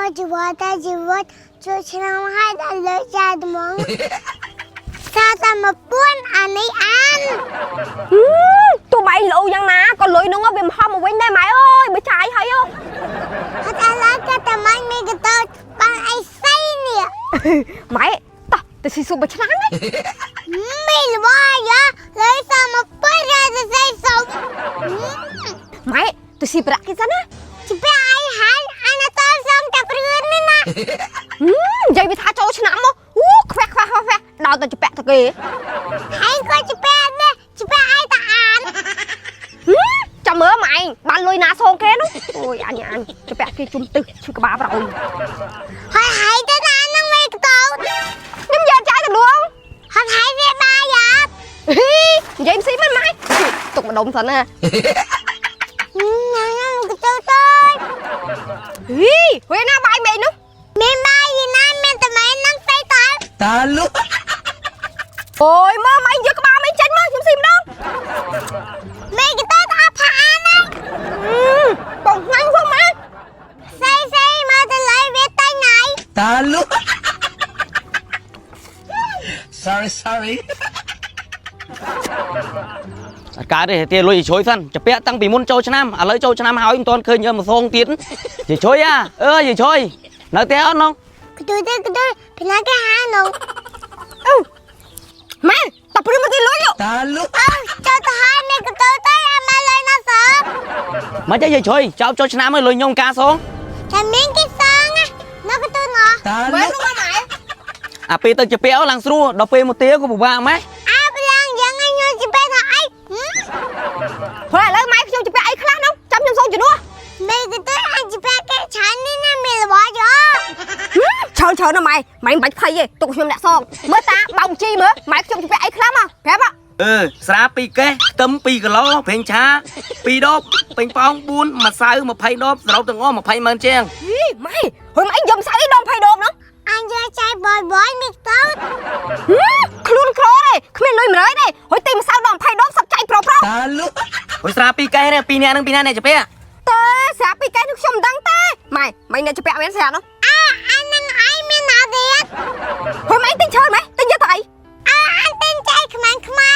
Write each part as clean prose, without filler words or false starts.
មកជីវិតតែជីវិតជួយឆ្នាំហើយដល់លើចាយត្មងសាតែមកពួនអានេះអាន ទោះបែងលោយ៉ាងណាក៏លុយនោះវាមិនហមមកវិញដែរម៉ែអើយបើចាយហើយ អត់ឥឡូវក៏តែមិនមានកតោបានអីសៃនេះ ម៉ែតោះទៅស៊ីស៊ុបមួយឆ្នាំណា មីលវយ៉ាលើសាមកពួនរ៉ាសៃសុំ ម៉ែទៅស៊ីប្រាក់គេសិនណា ជិះអីហើយអានតសុំតែព្រឿននេះណា និយាយវាថាចូលឆ្នាំមកអូខ្វះខ្វះខ្វះខ្វះដល់ទៅជពាក់ទៅគេ ហើយក៏ជិះដែរជិះអីតាអាន ចាំមើលម៉ែបានលុយណាសងគេនោះអូយអញអញជពាក់គេជុំទឹះឈឺក្បាលប្រអុយ ហើយហើយទៅណានឹងមីកតោ ខ្ញុំយកចាយទៅលួង ហើយហើយវាបាយយ៉ា ហ៊ីនិយាយមិនស៊ីមិនម៉ែទុកម្ដុំសិនណា ញ៉ាំញ៉ាំកតោទៅ ហ៊ីហួយណាបាយមេនោះ មានបាយយីណាមានតែម៉ែនឹងស្អីតើ តាលុ អូយមកម៉ែយកក្បាលមេចេញមកខ្ញុំស៊ីម្ដង មីកតោអត់ផាអានណា បងញ៉ាំផងម៉ែ ស្អីស្អីមកទៅលៃវាតែណៃ តាលុ Sorry sorry អត់កើតទេទាលុយជ្រុយសិនចាពាក់តាំងពីមុនចូលឆ្នាំឥឡូវចូលឆ្នាំហើយមិនទាន់ឃើញយកមកសងទៀតយាយជ្រុយអាអើយាយជ្រុយនៅផ្ទះអត់នង កទូទៅកទូពីណាគេហានោះ ម៉ែតព្រឿមកទីលុយ តាលុ អើចូលទៅហើយមីកតោទៅអាមកលៃណាសើ មិនទេយាយជ្រុយចោលចូលឆ្នាំហើយលុយខ្ញុំការសង តែមានគេសងណានៅកទូណោះ តា ម៉ែ លុ នោះម៉ែ អាពេលទៅចាពាក់ឡើងស្រួលដល់ពេលមកទាក៏ពិបាកម៉េះ អើប្លាំងយ៉ាងអញញជីបែថាអី ព្រោះឥឡូវម៉ែខ្ញុំជពាក់អីខ្លះនោះចាំខ្ញុំសងជំនួស មីកតោអញជីបែគេឆាននេះណាមីលបយោ ច្រើនច្រើនណាស់ម៉ែម៉ែមិនបាច់ភ័យទេទុកខ្ញុំអ្នកសងមើលតាបោកជីមើលម៉ែខ្ញុំជពាក់អីខ្លះមកប្រាប់មក អឺស្រា2កេះខ្ទឹម2គីឡូប្រេងឆា2ដបពេញប៉ោង4ម្សៅ20ដបសរុបទាំងអស់20ម៉ឺនជាង ហីម៉ែហុយម៉ែយំសៅអីដង20ដបនោះ អញយកចៃបយបយមីកតោ ខ្លួនក្រទេគ្មានលុយ100ទេហុយទិញម្សៅដង20ដបសឹកចៃប្រុសប្រុស តាលុ ហុយស្រា2កេះនេះ2នាក់នឹង2នាក់អ្នកចាពាក់ ទេស្រាប់ពីកែនោះខ្ញុំមិនដឹងទេម៉ែម៉ែអ្នកជពាក់មែនស្រាប់នោះ អើអញនឹងអីមានណាទៀត ហុយម៉ែទិញច្រើនម៉ែទិញយកទៅអី អើអញទិញចៃខ្មាំងខ្មៃ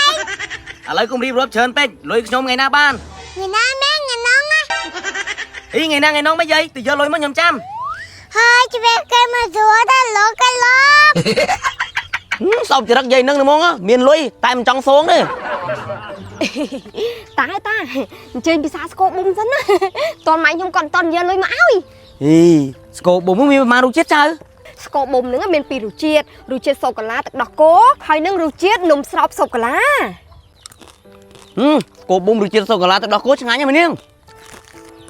ឥឡូវកុំរៀបរាប់ច្រើនពេកលុយខ្ញុំថ្ងៃណាបាន ថ្ងៃណាមែនថ្ងៃនោះណា អីថ្ងៃណាថ្ងៃនោះមិនយាយទៅយកលុយមកខ្ញុំចាំ ហើយជីវិតគេមកស្រួលតែលោកគេលោក សោកចរិតយាយនឹងហ្មងមានលុយតែមិនចង់សងទេ តាតាអញ្ជើញពិសាស្គរប៊ុំសិនណាតន់ម៉ែខ្ញុំគាត់តន់យកលុយមកឲ្យ អីស្គរប៊ុំមានប្រហែលរសជាតិចៅ ស្ករប៊ុំហ្នឹងមានពីររសជាតិរសជាតិសូកូឡាទឹកដោះគោហើយនិងរសជាតិនំស្រោបសូកូឡា ហឹមស្គរប៊ុំរសជាតិសូកូឡាទឹកដោះគោឆ្ងាញ់ណាស់មីនាង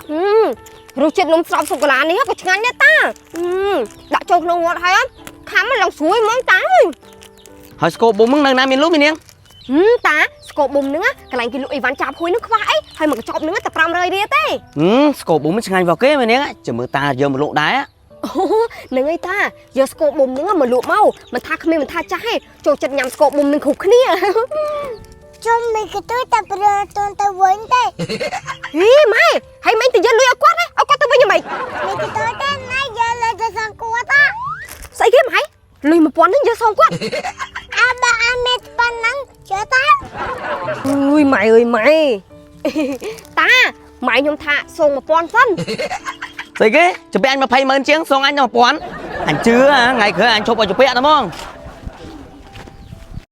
ហឹមរសជាតិនំស្រោបសូកូឡានេះក៏ឆ្ងាញ់ដែរតាហឹមដាក់ចូលក្នុងមាត់ហើយខាំឡើងស្រួយហ្មងតាអើយ ហើយស្គរប៊ុំហ្នឹងនៅណាមានលក់មីនាង ហឹមតាស្ករប៊ុំហ្នឹងកន្លែងគេលក់អីវ៉ាន់ចាប់ហួយហ្នឹងខ្វះអីហើយមកកញ្ចប់ហ្នឹងតែ500រៀលទេ ហឹមស្គរប៊ុំឆ្ងាញ់របស់គេមីនាងចាំមើលតាយកមកលក់ដែរ អូហ្នឹងឯតាយកស្ករប៊ុំហ្នឹងមកលក់មកមិនថាក្មេងមិនថាចាស់ទេចូលចិត្តញ៉ាំស្ករប៊ុំហ្នឹងគ្រប់គ្នា ជុំមីកទូតែព្រឿតូនទៅវិញទេ ហីម៉ែហើយមិញទៅយកលុយឲ្យគាត់ទេឲ្យគាត់ទៅវិញយ៉ាងម៉េច មីកទូតែណៃយកលើទៅសងគាត់តា ស្អីគេម៉ែលុយ1000ហ្នឹងយកសងគាត់ អើបើអញមានប៉ុណ្ណឹងជឿតា អើយម៉ែអើយម៉ែតាម៉ែខ្ញុំថាសង1000សិន ស្អីគេជំពាក់អញ20ម៉ឺនជាងសងអញ1000អញជឿហ่าថ្ងៃក្រោយអញឈប់ឲ្យជំពាក់តែហ្មង